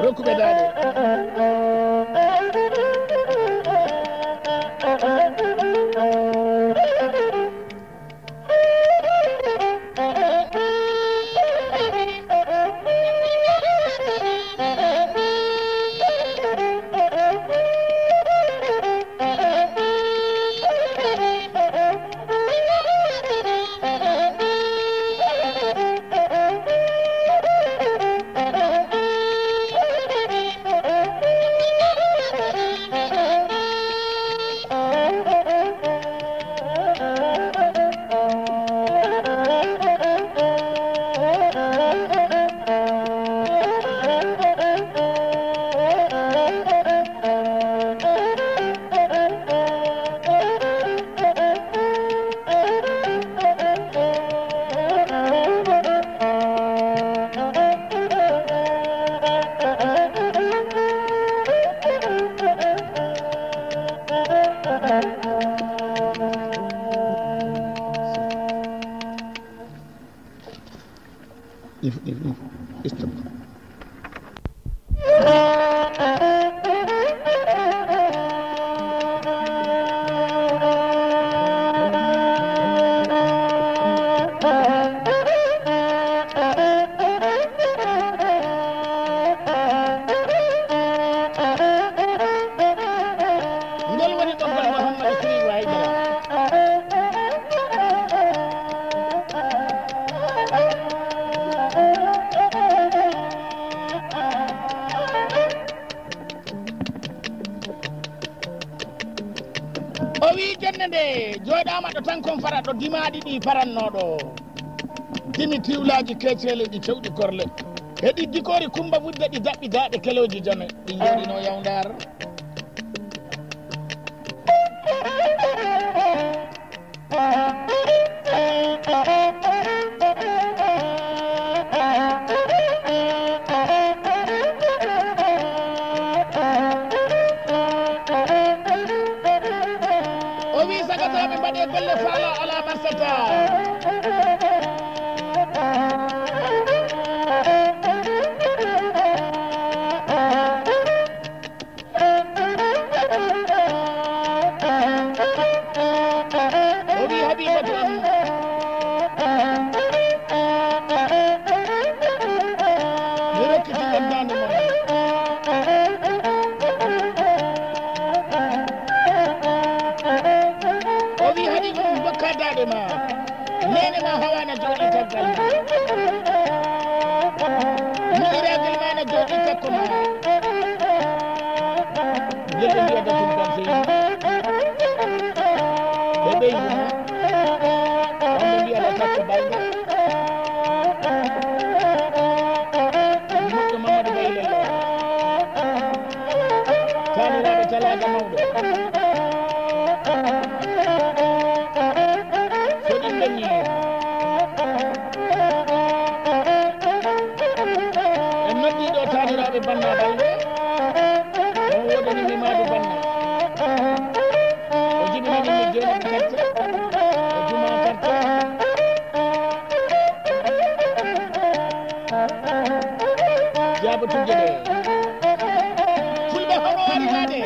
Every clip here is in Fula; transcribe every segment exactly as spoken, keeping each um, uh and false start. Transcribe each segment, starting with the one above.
Rokku ɓe daaɗe. If, if, if, stop. Ngol woni ɓoggol Mouhamadou Souribou Aïdara. O wii, jonnde nde jooɗaama ɗo tan kon fara ɗo dimaaɗi ɗi parannoo ɗo. Dimi tiwlaaji keeceele ɗi cewɗi korle. Heɗi dikoori Kummba Wudda ɗi daɓɓi daaɗe kelooji jame. Ɗi njooɗinoo Yawndaar. O wii, sagataaɓe, mbaɗee golle, faalaa alaa, marsata. O wii, Habibatu am, mi rokkiti ɓendaande mon. O wii, Habibu, ɗum jokka daaɗe ma. Neene ma hawaana jooɗi caggal ma. Miñiraagal ma na jooɗi takko ma. Ngel ɓe mbiyata ɗum kan seydi. Ɓe ɓeydi ma. Kamɓe mbiyata takko balɗe. Moƴƴo Mamadou Gaye Lello. Taaniraaɓe talaaga mawɗo. So ɗum ɓenni, en noddii ɗo taaniraaɓe Banna Balde. On woodani mi Maadu Banna. O jibinani mi Jeenabu Karte. O Juma Karte. Jaabo tujje ɗe. Fulɓe hono wari waade.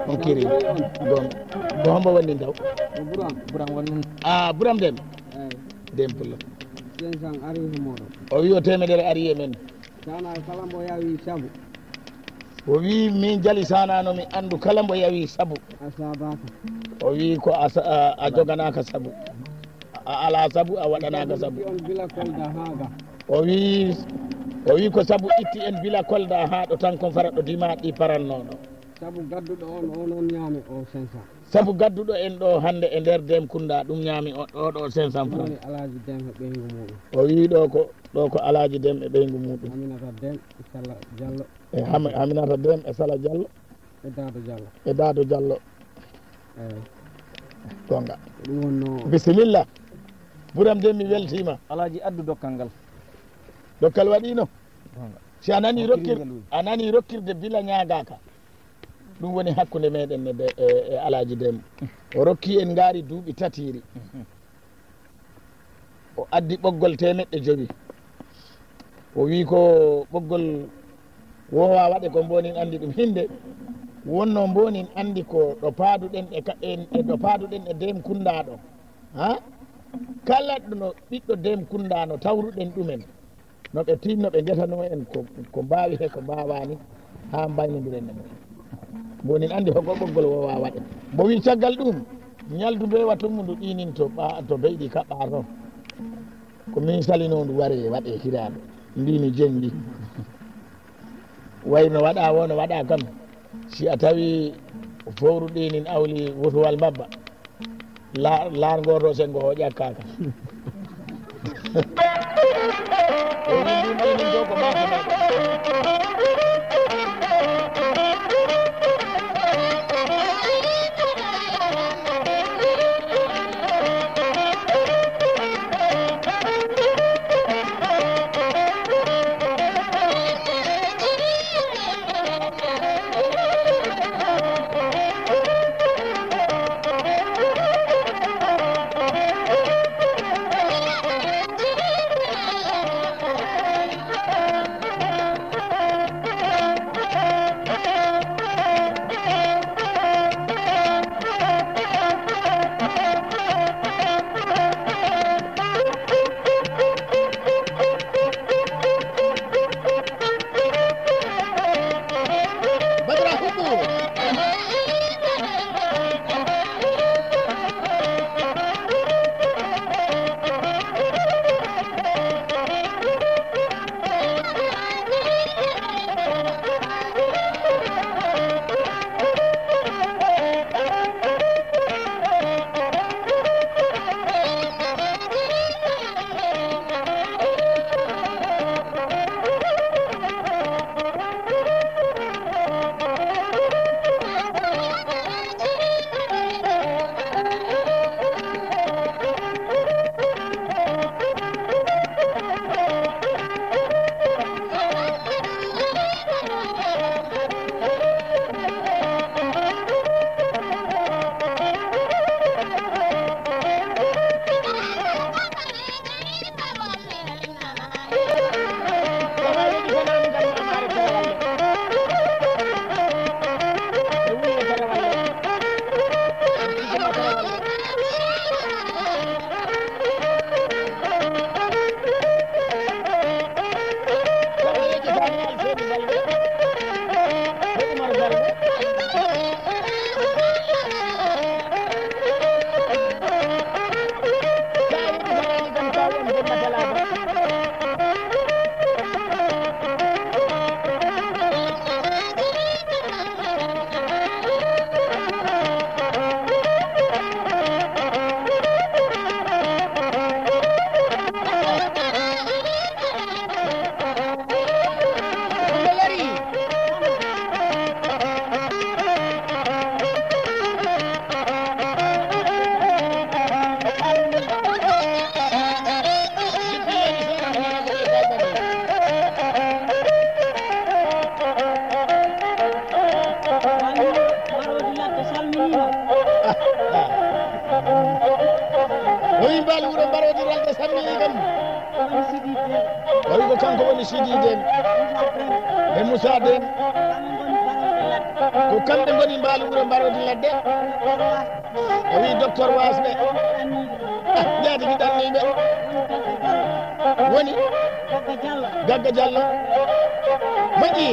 On kiri. Gon. Ko hombo wonnin taw? Buram. Buram wonnin. Ah, Buram Dem. Dem Pullo. Sen san ari ho moɗo. O wi o temedere ari e men. Sana kala mbo yawi sabu. O wi min jali sana no mi andu kala mbo yawi sabu. A sabaka. O wi ko a sa-, a, a joganaka sabu. A ala sabu, a waɗanaka sabu. On bila kolda haga. O wi, o wi ko sabu itti en bila kolda ha ɗo tan kon fara ɗo dima ɗi parannoɗo. Sabu gadduɗo on, on, on ñaami o cinq cents. Sabu gadduɗo en ɗo hande e nder Dem Kunda, ɗum ñaami o, o ɗo cinq cents francs. Woni Alaaji Dem e ɓeyngu muɗum. O wi ɗo ko, ɗo ko Alaaji Dem e ɓeyngu muɗum. Aminata Dem e Sala Jallo. E Ham-, Aminata Dem e Sala Jallo. E Daado Jallo. E Daado Jallo. Eyi. Gonga. Ko ɗum wonno. Bisimilla. Buram Dem, mi weltima. Alaaji, addu dokkal ngal. Dokkal waɗino. Gonga. Si a nani rokkir-, a nani rokkirde bila ñaagaka. Ɗum woni hakkunde meɗen e de-, e, e Alaaji Dem. O rokki en ngaari duuɓi tatiiri. O addi ɓoggol teemeɗɗe jowi. O wi ko ɓoggol wowa waɗe ko mbonin andi ɗum hinde. Wonno mbonin andi ko ɗo paaduɗen e ka-, en, e ɗo paaduɗen e Dem Kunda ɗo. Ha? Kala ɗo no ɓiɗɗo Dem Kunda no tawruɗen ɗumen. No ɓe tinno ɓe ngetano en ko, ko mbaawi he ko mbaawani, haa mbaynondiren e mumen. Mbonin anndi hogol ɓoggol wowa waɗe. Mbo wi caggal ɗum, ñaldu mbeewa tummundu ɗiinin to ɓa-, to beyɗi kaɓɓa to. Ko min salinondu ware waɗe hiraande. Mbimi jeŋ ndi. Way no waɗa wo no waɗa kam. Si a tawi fowru ɗiinin awli wutuwal mbabba. La-, laar ngoo ɗoo senngo o ƴakkaaka. O wi ɗum ɗo min ɗo ko maaka maaka. O yimɓe Mbaalo wuro Mbaroodi Lalde salmini kam. O wi ko kanko woni Sidi Deme. E Moussa Deme. Ko kamɓe ngoni mbaalu wuro mbarodi ladde. O wi docteur Wasɓe. Ah, jaatigi ɗanniiɓe. Woni Gagga Diallo. Moƴƴi.